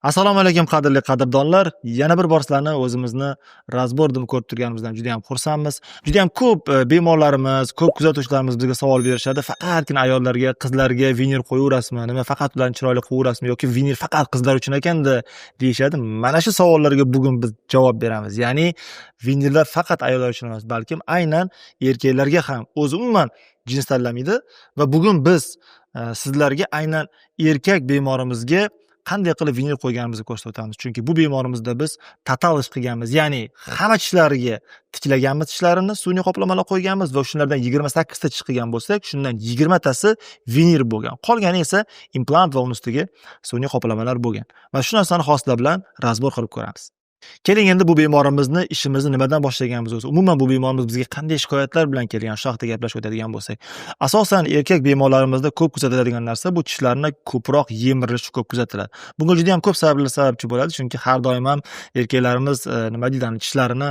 Assalomu alaykum, qadrli qadrdonlar. Yana bir bor sizlarni o'zimizni разбор ni ko'rib turganimizdan juda ham xursandmiz. Juda ham ko'p bemorlarimiz, ko'p kuzatuvchilarimiz bizga savol berishadi. Faqatgina ayollarga, qizlarga vinir qo'yaverasizmi? Nima, faqat ularni chiroyli qo'yaverasizmi yoki vinir faqat qizlar uchun ekanda deyishadi. Mana shu savollarga bugun biz javob beramiz. Ya'ni vinirlar faqat ayollar uchun emas, balkim aynan erkaklarga ham, o'zi umuman jins tanlamaydi va bugun biz sizlarga aynan erkak bemorimizga qanday qilib vinir qo'yganimizni ko'rsatib o'tamiz. Chunki bu bemorimizda biz total ish qilganmiz. Ya'ni hamma tishlariga tiklaganmiz, tishlarini sun'iy qoplamalar qo'yganmiz va shunlardan 28 ta tish qilgan bo'lsak, shundan 20 tasi vinir bo'lgan. Qolgani esa implant va uni ustiga sun'iy qoplamalar bo'lgan. Va shu narsani hozir bilan разбор qilib ko'ramiz. Keling, endi bu bemorimizni ishimizni nimadan boshlaganmiz o'zi? Umuman bu bemorimiz bizga qanday shikoyatlar bilan kelgan, shu haqida gaplashib o'tadigan bo'lsak. Asosan erkak bemorlarimizda ko'p kuzatiladigan narsa bu tishlarni ko'proq yemirilishi ko'p kuzatiladi. Bunga juda ham ko'p sabablar sababchi bo'ladi, chunki har doim ham erkaklarimiz nima deydi, tishlarini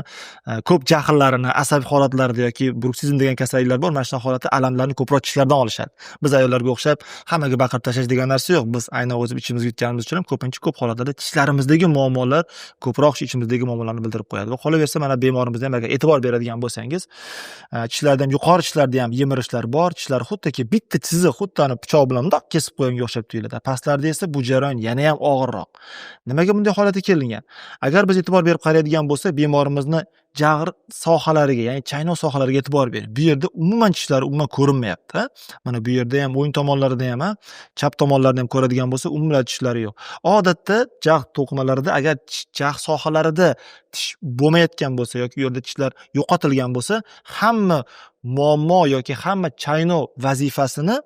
ko'p jahllarini, asabiy holatlarida yoki bruksizm degan kasalliklar bor, mana shunaqa holatda alamlarni ko'proq tishlardan olishadi. Biz ayollarga o'xshab hammaga baqirib tashlash degan narsa yo'q. Biz aynan o'zimiz ichimizga yutganimiz uchun ham ko'pincha ko'p holatlarda tishlarimizdagi muammolar ko'proq shu ichimizdagi muammolarni bildirib qo'yadi. Va qolaversa, mana bemorimizda ham agar e'tibor beradigan bo'lsangiz, tishlardan, yuqori tishlarda ham yemirishlar bor. Tishlar xuddiki bitta chiziq, xuddi ana pichoq bilan mundoq kesib qo'yganga o'xshab tuyuladi. Pastlarda esa bu jarayon yana ham og'irroq. Nimaga bunday holatga kelingan? Agar biz e'tibor berib qaraydigan bo'lsak, bemorimizni jag'r sohalariga, ya'ni chaynov sohalariga e'tibor bering. Bu yerda umuman tishlari umuman ko'rinmayapti. Mana bu yerda ham, o'ng tomonlarida ham, chap tomonlarida ham ko'radigan bo'lsa, umuman tishlari yo'q. Odatda jag' to'qimalarida agar jag' sohalarida tish bo'lmayotgan bo'lsa yoki u yerda tishlar yo'qotilgan bo'lsa, hamma muammo yoki hamma chaynov vazifasini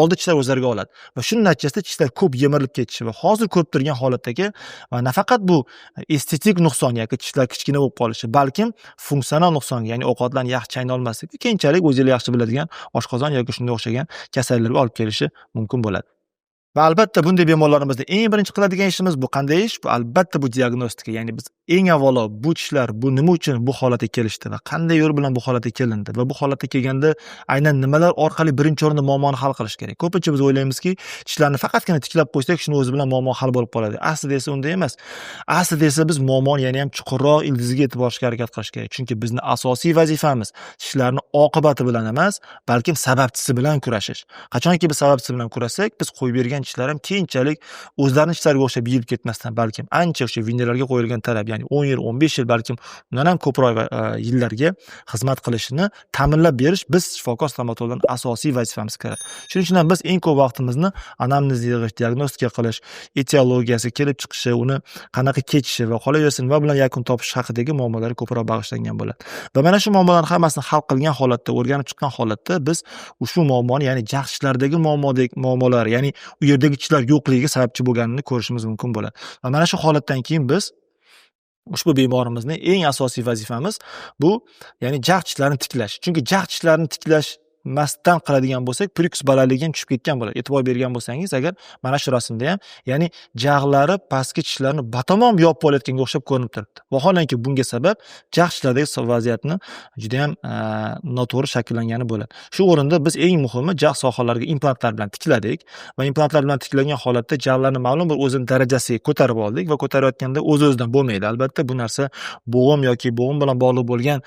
oldi tishlar o'zlariga oladi. Va shuning natijasida tishlar ko'p yemirilib ketishi va hozir ko'rib turgan holatdagi va nafaqat bu estetik nuqson yoki tishlar kichkina bo'lib qolishi, balkim funksional nuqsonga, ya'ni ovqatlarni yaxshi chaynay olmasligi, keyinchalik o'zinglar yaxshi biladigan oshqozon yoki shunga o'xshagan kasalliklarga olib kelishi mumkin bo'ladi. Va albatta bunday bemorlarimizda eng birinchi qiladigan ishimiz bu qanday ish? Bu albatta bu diagnostika, ya'ni biz eng avvalo bu tishlar bu nima uchun bu holatga kelishdi va qanday yo'l bilan bu holatga kelindi va bu holatga kelganda aynan nimalar orqali birinchi o'rinda muammoni hal qilish kerak. Ko'pincha biz o'ylaymizki, tishlarni faqatgina tiklab qo'ysak, shuni o'zi bilan muammo hal bo'lib qoladi. Aslida esa unday emas. Aslida esa biz muammoni yana ham chuqurroq ildiziga yetib borishga harakat qilish kerak. Chunki bizni asosiy vazifamiz tishlarni oqibati bilan emas, balkim sababchisi bilan kurashish. Qachonki biz sababchisi bilan kurashsak, biz qo'yib bergan tishlar ham keyinchalik o'zlarini tishlariga o'xshab yeyilib ketmasdan, balkim ancha o'sha vinirlarga qo'yilgan talab, ya'ni 10 yil, 15 yil, balkim undan ham ko'proq yillarga xizmat qilishini ta'minlab berish biz shifokor stomatologlarning asosiy vazifamiz kiradi. Shuning uchun ham biz eng ko'p vaqtimizni anamnez yig'ish, diagnostika qilish, etiologiyasi, kelib chiqishi, uni qanaqa kechishi va qolaversa nima bilan yakun topish haqidagi muammolarga ko'proq bag'ishlangan bo'ladi. Va mana shu muammolarni hammasini hal qilgan holatda, o'rganib chiqqan holatda biz ushbu muammoni, ya'ni jag' tishlardagi muammodek muammolar, ya'ni u yerdagi tishlar yo'qligiga sababchi bo'lganini ko'rishimiz mumkin bo'ladi. Va mana shu holatdan keyin biz ushbu bemorimizni eng asosiy vazifamiz bu, ya'ni jag' tishlarini tiklash. Chunki jag' tishlarini tiklash masdan qiladigan bo'lsak, прикус balandligi ham tushib ketgan bo'ladi. E'tibor bergan bo'lsangiz, agar mana shu rasmda ham, ya'ni jag'lari pastki tishlarni batamom yopib olayotganga o'xshab ko'rinib turibdi. Vaholanki bunga sabab jag' tishlardagi vaziyatni juda ham noto'g'ri shakllangani bo'ladi. Shu o'rinda biz eng muhimi jag' sohalariga implantlar bilan tikladik va implantlar bilan tiklangan holatda jag'larni ma'lum bir o'zini darajasiga ko'tarib oldik va ko'tarayotganda o'z-o'zidan bo'lmaydi. Albatta bu narsa bo'g'im yoki bo'g'im bilan bog'liq bo'lgan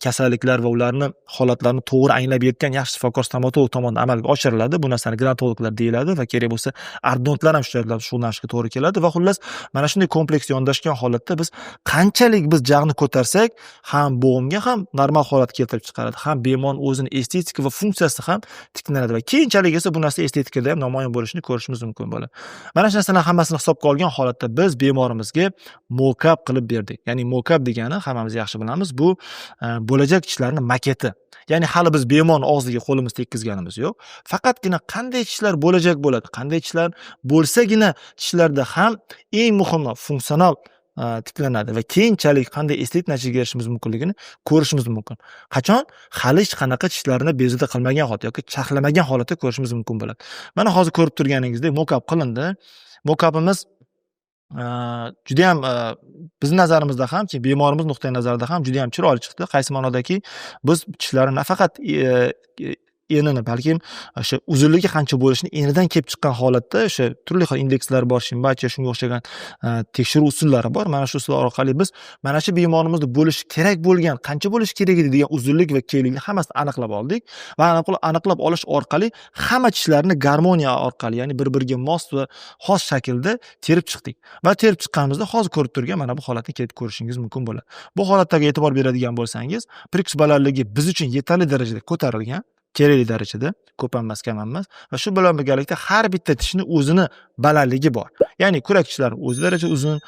kasalliklar va ularni holatlarini to'g'ri anglab yetgan yaxshi shifokor stomatolog tomonidan amalga oshiriladi. Bu narsani gnatologlar deyiladi va kerak bo'lsa ortodontlar ham shu bilan shug'ullanishga to'g'ri keladi va xullas mana shunday kompleks yondashgan holatda biz qanchalik biz jag'ni ko'tarsak, ham bo'g'imga ham normal holat keltirib chiqaradi, ham bemorning o'zini estetika va funksiyasi ham tiklanadi va keyinchalik esa bu narsa estetikada ham namoyon bo'lishini ko'rishimiz mumkin bo'ladi. Mana shu narsalarni hammasini hisobga olgan holatda biz bemorimizga mokap qilib berdik. Ya'ni mokap degani hammamiz yaxshi bilamiz, bu bo'lajak tishlarning maketi. Ya'ni hali biz bemorning og'ziga qo'limiz tekkizganimiz yo'q. Faqatgina qanday tishlar bo'lajak bo'ladi, qanday tishlar bo'lsagina tishlarda ham eng muhimi funksional tiklanadi va keyinchalik qanday estetik natijaga erishishimiz mumkinligini ko'rishimiz mumkin. Qachon? Hali hech qanaqa tishlarni bezovta qilmagan holatda yoki charxlamagan holatda ko'rishimiz mumkin bo'ladi. Mana hozir ko'rib turganingizdek mokap qilindi. Mokapimiz judayam bizni nazarimizda ham, keyin bemorimiz nuqtai nazarida ham judayam chiroyli chiqdi. Qaysi ma'nodaki, biz tishlarni nafaqat Enini, balkim o'sha uzunligi qancha bo'lishini enidan kelib chiqqan holatda o'sha turli xil indekslar bor, Shimbacha, shunga o'xshagan tekshiruv usullari bor. Mana shu usullar orqali biz mana shu bemorimizni bo'lishi kerak bo'lgan, qancha bo'lishi kerak edi degan uzunlik va kenglikni hammasini aniqlab oldik va aniqlab olish orqali hamma tishlarni garmoniya orqali, ya'ni bir-biriga mos va xos shaklda terib chiqdik. Va terib chiqqanimizda hozir ko'rib turgan mana bu holatni kelib ko'rishingiz mumkin bo'ladi. Bu holatdagi e'tibor beradigan bo'lsangiz, prikus balandligi biz uchun yetarli darajada ko'tarilgan, kerakli darajada, ko'p emas, kam emas va shu bilan birgalikda har bitta tishni o'zini balandligi bor. Ya'ni kurak tishlar o'zi daraja uzun,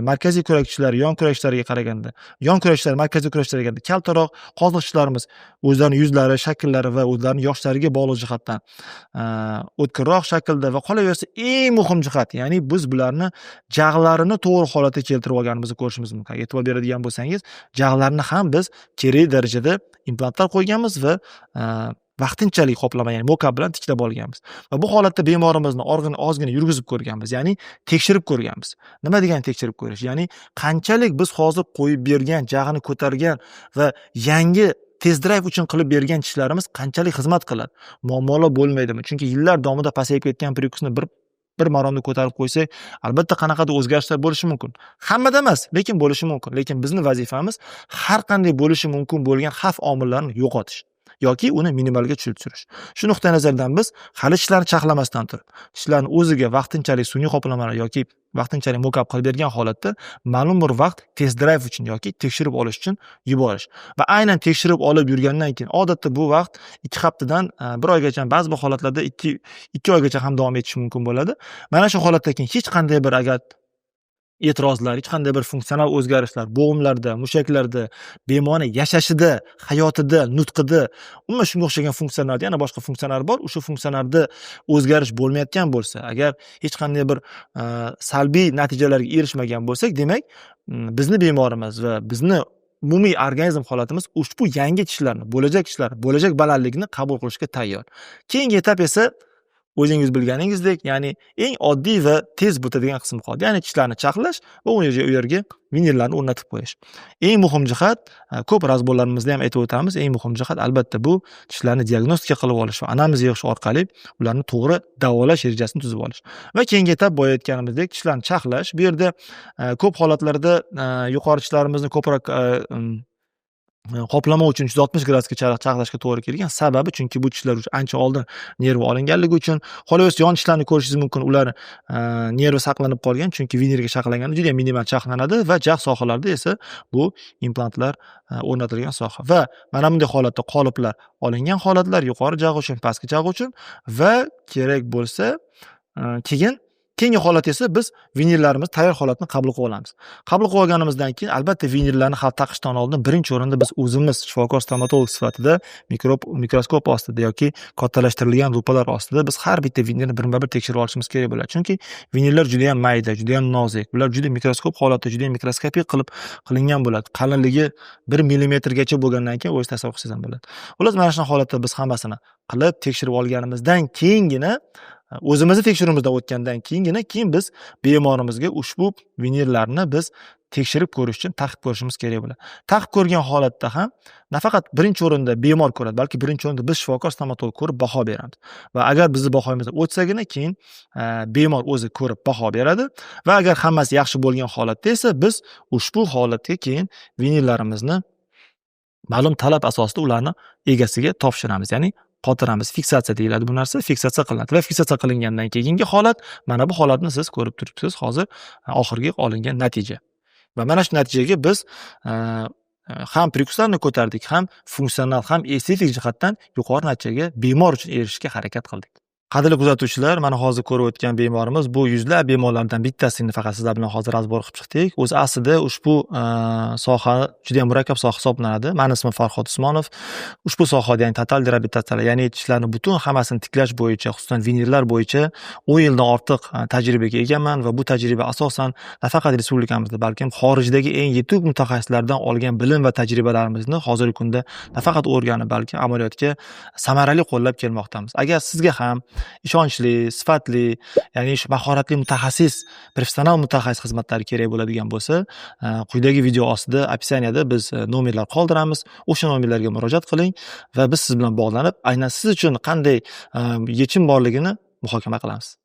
markaziy kurak tishlar yon kurak tishlariga qaraganda, yon kurak tishlar markaziy kurak tishlarga qaraganda kaltaroq, qoziq tishlarimiz o'zlarining yuzlari, shakllari va o'zlarining yoshlariga bog'liq jihatdan o'tkirroq shaklda va qolaversa eng muhim jihat, ya'ni biz bularni jag'larini to'g'ri holatga keltirib olganimizni ko'rishimiz mumkin. Agar e'tibor beradigan bo'lsangiz, jag'larni ham biz kerakli darajada implantlar qo'yganmiz va vaqtinchalik qoplama, ya'ni mokap bilan tiklab olganmiz. Va bu holatda bemorimizni ozgina yurgizib ko'rganmiz, ya'ni tekshirib ko'rganmiz. Nima degani tekshirib ko'rish? Ya'ni qanchalik biz hozir qo'yib bergan, jag'ini ko'targan va yangi test drive uchun qilib bergan tishlarimiz qanchalik xizmat qiladi? Muammolar bo'lmaydimi? Chunki yillar davomida pasayib ketgan prikusni bir maromda ko'tarib qo'ysak, albatta qanaqadir o'zgarishlar bo'lishi mumkin. Hammada emas, lekin bo'lishi mumkin. Lekin bizning vazifamiz har qanday bo'lishi mumkin bo'lgan xavf omillarini yo'qotish yoki uni minimalga tushirish. Shu nuqtai nazardan biz hali tishlarni charxlamasdan turib, tishlarni o'ziga vaqtinchalik sun'iy qoplamalar yoki vaqtinchalik mokap qilib bergan holatda ma'lum bir vaqt test drive uchun yoki tekshirib olish uchun yuborish. Va aynan tekshirib olib yurgandan keyin odatda bu vaqt 2 haftadan 1 oygacha, ba'zi bir holatlarda 2 oygacha ham davom etishi mumkin bo'ladi. Mana shu holatdan keyin hech qanday bir agar e'tirozlar, hech qanday bir funksional o'zgarishlar bo'g'imlarda, mushaklarda, bemorning yashashida, hayotida, nutqida, umuman shunga o'xshagan funksiyalarda, yana boshqa funksiyalar bor, o'sha funksiyalarda o'zgarish bo'lmayotgan bo'lsa, agar hech qanday bir salbiy natijalarga erishmagan bo'lsak, demak, bizni bemorimiz va bizni umumiy organizm holatimiz ushbu yangi tishlarni, bo'lajak tishlar, bo'lajak balandlikni qabul qilishga tayyor. Keyingi etap esa o'zingiz bilganingizdek, ya'ni eng oddiy va tez bitadigan qism qoldi. Ya'ni tishlarni charxlash va u yerga vinirlarni o'rnatib qo'yish. Eng muhim jihat, ko'p razborlarimizda ham aytib o'tamiz, eng muhim jihat albatta bu tishlarni diagnostika qilib olish va anamiz yig'ish orqali ularni to'g'ri davolash rejasini tuzib olish. Va keyingi etap boya aytganimizdek tishlarni charxlash. Bu yerda ko'p holatlarda yuqori tishlarimizni ko'proq qoplama uchun 360 gradusga charxlashga to'g'ri kelgan. Sababi chunki bu tishlar ancha oldin nervi olinganligi uchun. Qolaversa yon tishlarni ko'rishingiz mumkin, ular nervi saqlanib qolgan, chunki vinirga charxlanganda juda minimal charxlanadi va jag' sohalarida esa bu implantlar o'rnatilgan soha. Va mana bunday holatda qoliplar olingan holatlar yuqori jag' uchun, pastki jag' uchun va kerak bo'lsa keyin keyingi holat esa biz vinirlarimiz tayyor holatni qabul qilib olamiz. Qabul qilib olganimizdan keyin albatta vinirlarni hali taqishdan oldin birinchi o'rinda biz o'zimiz shifokor stomatolog sifatida mikroskop ostida yoki kattalashtirilgan lupalar ostida biz har bitta vinirni birma-bir tekshirib olishimiz kerak bo'ladi. Chunki vinirlar juda ham mayda, juda ham nozik. Ular juda mikroskop holatda, juda ham mikroskopik qilib qilingan bo'ladi. Qalinligi 1 millimetrgacha bo'lgandan keyin o'zingiz tasavvur qilsangiz ham bo'ladi. Xullas, mana shunaqa holatda biz hammasini qilib tekshirib olganimizdan keyingina, o'zimizni tekshiruvimizdan o'tgandan keyingina keyin biz bemorimizga ushbu vinirlarni biz tekshirib ko'rish uchun taqib ko'rishimiz kerak bo'ladi. Taqib ko'rgan holatda ham nafaqat birinchi o'rinda bemor ko'radi, balki birinchi o'rinda biz shifokor stomatolog ko'rib baho beramiz. Va agar bizni bahoyimizdan o'tsagina keyin bemor o'zi ko'rib baho beradi va agar hammasi yaxshi bo'lgan holatda esa biz ushbu holatga keyin vinirlarimizni ma'lum talab asosida ularni egasiga topshiramiz, ya'ni qotiramiz. Fiksatsiya deyiladi bu narsa, fiksatsiya qilinadi va fiksatsiya qilingandan keyingi holat mana bu holatni siz ko'rib turibsiz hozir oxirgi olingan natija. Va mana shu natijaga biz ham prikuslarni ko'tardik, ham funksional, ham estetik jihatdan yuqori natijaga bemor uchun erishishga harakat qildik. Qadrli kuzatuvchilar, mana hozir ko'rib o'tgan bemorimiz bu yuzlab bemorlardan bittasini faqat sizlar bilan hozir razbor qilib chiqdik. O'zi aslida ushbu soha juda ham murakkab soha hisoblanadi. Mani ismim Farhod Usmonov. Ushbu sohada, ya'ni total reabilitatsiyalar, ya'ni tishlarni butun hammasini tiklash bo'yicha, xususan vinirlar bo'yicha 10 yildan ortiq tajribaga egaman va bu tajriba asosan nafaqat respublikamizda, balkim xorijdagi eng yetuk mutaxassislardan olgan bilim va tajribalarimizni hozirgi kunda nafaqat o'rganib, balki amaliyotga samarali qo'llab kelmoqdamiz. Agar sizga ham Ishonchli, sifatli, ya'ni shu mahoratli mutaxassis, professional mutaxassis xizmatlari kerak bo'ladigan bo'lsa, quyidagi video ostida, описание da biz nomerlar qoldiramiz. O'sha nomerlarga murojaat qiling va biz siz bilan bog'lanib, aynan siz uchun qanday yechim borligini muhokama qilamiz.